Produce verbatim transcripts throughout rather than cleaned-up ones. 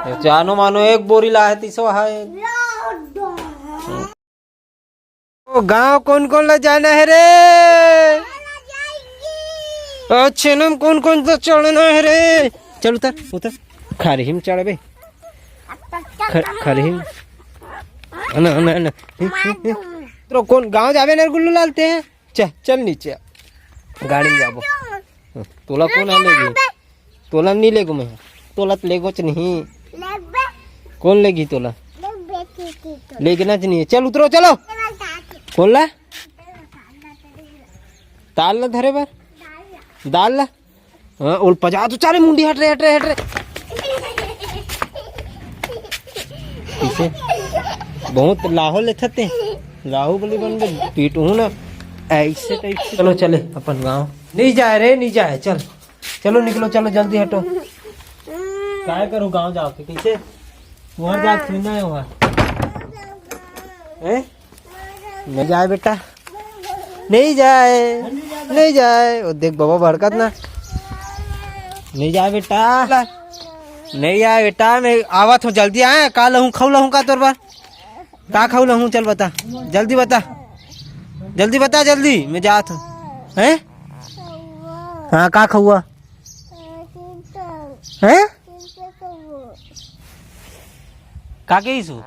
जानो मानो एक बोरी ला हे, तीसो हे। ओ गांव कोन कोन ला जाना हे रे? अच्छे नम कोन कोन ला चढ़ना हे रे? चल उतर, उतर। खरही म चढ़बे। ख-, खरही म। ना, ना, ना। तो कोन गांव जाबे ना गुल्लू लाल ते? चल, चल नीचे। गाड़ी म जाबो। तोला कोन आ लेगी? तोला नहीं लेगो मैं। तोला तो लेगो च नहीं। कोन लेगी तोला? लेगना च नहीं है। चल उतरो, चलो। कोन ला? ताल ला धरे बर। दाल ला। हाँ, ओल पजा तो चाले मुंडी हट रे, हट रे, हट रे। इसे बहुत लाहो लेथते। लाहू बली बन गए, पीट हूँ ना। ऐसे टाइप से। चलो चले अपन गांव। नहीं जाए रे, नहीं जाए, चल। चलो निकलो, चलो जल्दी हटो। काय करो गांव जाके, कैसे? वहाँ जाके सुनना है वहाँ। हैं? नहीं जाए बेटा, नहीं जाए, नहीं जाए। वो देख बाबा भड़कत ना। नहीं जाए बेटा, नहीं जाए बेटा, मैं आवत हूँ, जल्दी आए। का लहूँ, खाऊ लहूँ का तोर बर? का खाऊ लहूँ? चल बता, जल्दी बता, जल्दी बता, जल्दी, मैं जात हूँ। हैं? हाँ, का खाऊआ? हैं? का कहिस वो?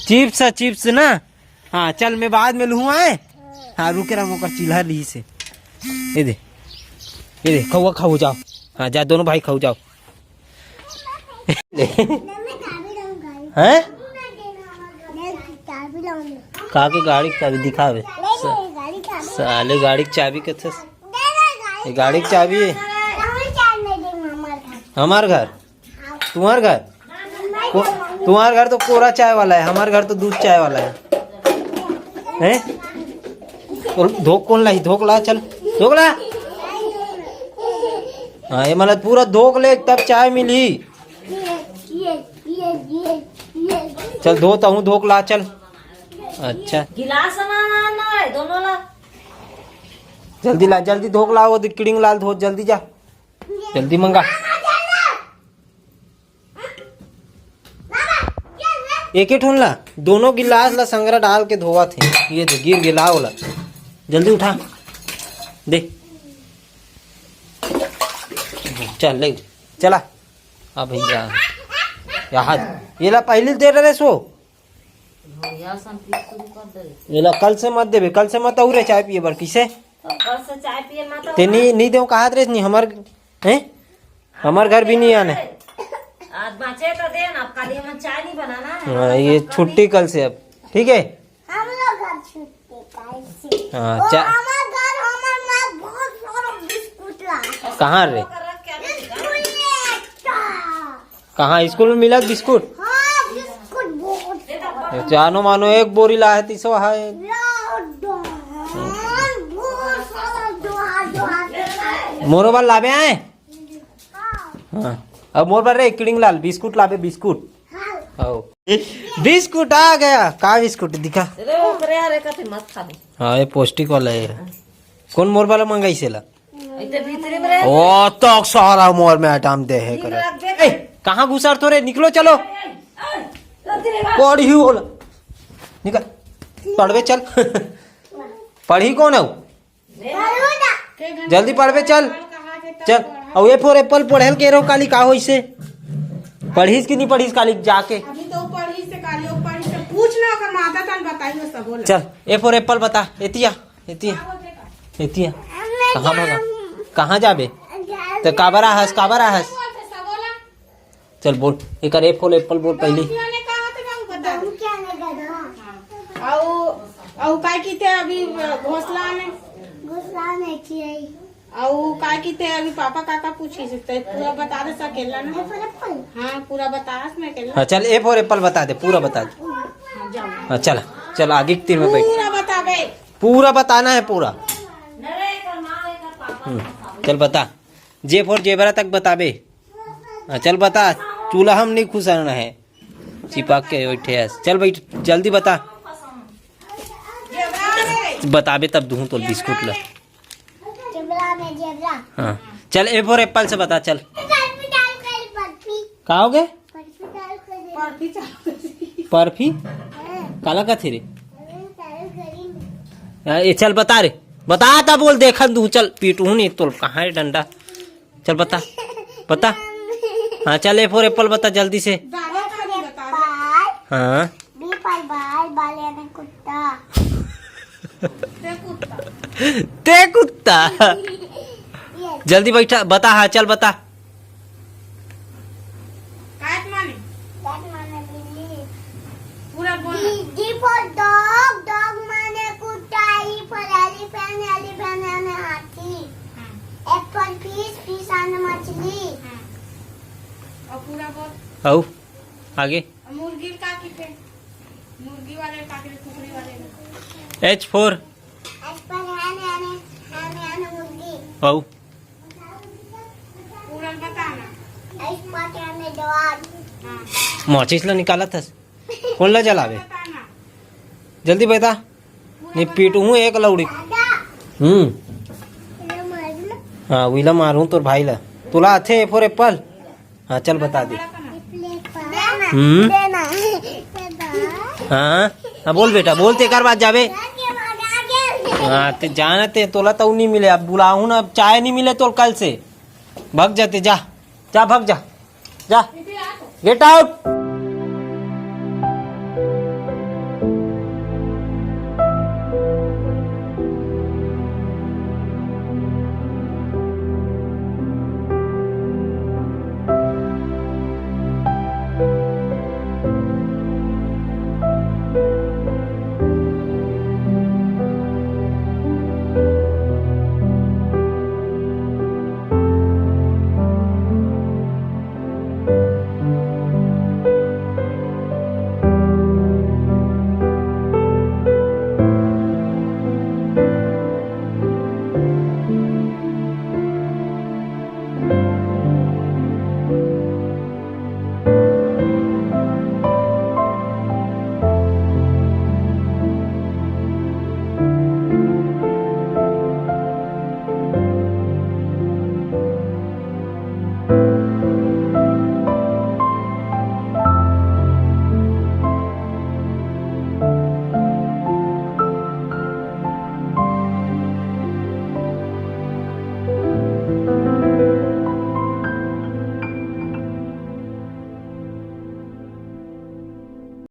चिप्स है, चिप्स ना। हाँ, चल, मैं बाद में लूँ, आए। हाँ, रुके रहा, मोकर चिल्हा ली से। ये दे, ये दे, खाओ, खाओ, जाओ। हाँ, जा, दोनों भाई खाओ, जाओ। हैं? का के गाड़ी के चाबी दिखावे? साले गाड़ी के चाबी कथे। ये गाड़ी के चाबी है। हमार घर, तुम्हार घर, को-, तुम्हार घर तो कोरा चाय वाला है, हमार घर तो दूध चाय वाला है। हैं? और धोक कोन लाई? धोक ला, चल, धोक ला। हाँ, ये मतलब पूरा धोक ले, तब चाय मिली। चल, धो, तहूँ धोक ला, चल। अच्छा। गिलास ना, ना, ना, दोनों ला। जल्दी ला, जल्दी धोक ला, वो किड़िंग लाल धो, जल्दी जा। जल्दी मंगा। एक ही ठोन ला, दोनों गिलास ला संगरा डाल के धोवत हे। ये दे, गिर गे, ला ओला। जल्दी उठा। दे। चल, ले। चला। अब भैया। यहाँ, ये ला पहली दे रहे सो। भैया, संगीत शुरू कर दे। ये ला कल से मत देबे, कल से मत अउरे चाय पिए बर, किसे? तो कल से चाय पिए मत ते अउरे। नहीं, नहीं देव कहात रे, नहीं हमर, हैं? हमर घर भी नहीं आने। आज बचे तो दे ना, अब कल ये मन चाय नहीं बनाना है। हाँ, ये छुट्टी कल से अब, ठीक है? हम लोग घर छुट्टी कल से। हाँ, वो चा- हमार घर, हमार माँ बहुत सारा बिस्कुट ला। कहाँ रे? बिस्कुट लेता। कहाँ, स्कूल में मिला बिस्कुट? हाँ, बिस्कुट बहुत सारा। जानो मानो एक बोरी ला है, तीसो है। ला दो। बहुत सारा दो हाथ, दो हाथ। मोरो बर लाबे आए? हाँ। हाँ। अब मोर बर रे, किड़िंग लाल, बिस्कुट लाबे, बिस्कुट। हाँ। आओ। बिस्कुट आ गया। का बिस्कुट दिखा? अरे, ओकरे हरे कथे मत खा दे। हाँ, ये पौष्टिक वाला है। कौन मोर वाला मंगाई से ला? इतने भीतरे में रहे। ओ, तक सारा मोर में आइटम दे है दिन करे। रात देख ए, कहाँ घुसर तो रे? निकलो, चलो। ए, ए, ए, तेरे बाप। पढ़ी होला। निकल। पढ़बे चल। पढ़ी कौन है? जल्दी पढ़बे चल। चल। और A for apple पढ़ेल के रहो काली का होइसे? पढ़ीस कि नहीं पढ़ीस काली जाके? अभी तो पढ़ी से काली, वो पढ़ी से पूछ ना, ओकर माता तन बताई, वो सब बोला। चल, A for apple बता, एतिया। एतिया। एतिया। कहाँ भागा? कहाँ जाबे? तो काबर आहस, काबर आहस? चल बोल, एकर A for apple बोल पहली। अउ, अउ का किथे अभी घोसला में? घोसला में चिड़ै। अउ का किथे अभी पापा काका पूछी से, तै पूरा बता दे सकेला ना? A for apple। हाँ, पूरा बता सकेला। हाँ, चल, A for apple बता दे, पूरा बता दे। हाँ, जाओ। हाँ, चल, चल, आगे के तीर में बैठ। पूरा बताबे। पूरा बताना है, पूरा। हम्म, चल बता, J for zebra तक बताबे। हाँ, चल बता, चूल्हा हम नहीं खुसरना है, चिपक के बैठे है। चल बैठ, जल्दी बता। बताबे तब दूँ तो बिस्कुट ला। जेबरा में जेबरा। हाँ, चल, ए फॉर एप्पल से बता, चल। का हो गे? परफी? काला कथे रे? ए, चल बता रे, बता ता बोल, देखन तू, चल पीटू नहीं तोल, कहाँ है डंडा? चल बता, बता। हाँ, चल, ए फॉर एप्पल बता जल्दी से। हाँ। बी फॉर बॉल, बॉल यानी कुत्ता। ते कुत्ता। जल्दी बैठा, बता, हाँ, चल बता। कैट माने? कैट माने बिल्ली। पूरा बोल। D, D for dog, dog माने कुत्ता, E for elephant, elephant माने हाथी। हाँ। F for fish, fish माने मछली। हाँ। और पूरा बोल। आओ, आगे। मुर्गी का किथे? मुर्गी वाले का किथे? कुकरी वाले का? H for? H for hen, hen, hen, hen, मुर्गी। आओ। पूरा बताना। H for यानी dog। हाँ। माचिस ला निकालत हस। कौन ला जलावे? बताना। जल्दी बता। नहीं पीटू हूँ एक लौड़ी। दादा। हम्म। ये मार ना। हाँ, उइला मारू तोर भाई ला। तोला आथे ए फॉर एप्पल? हाँ, चल बता दे। हम्म। हाँ, हाँ, बोल बेटा, बोल, तेकर बाद जाबे। हाँ, ते जाना ते, तोला तऊ नहीं मिले, अब बुलाहूँ ना, अब चाय नहीं मिले तोल कल से। भग जाते, जा, जा, भग जा, जा, गेट आउट।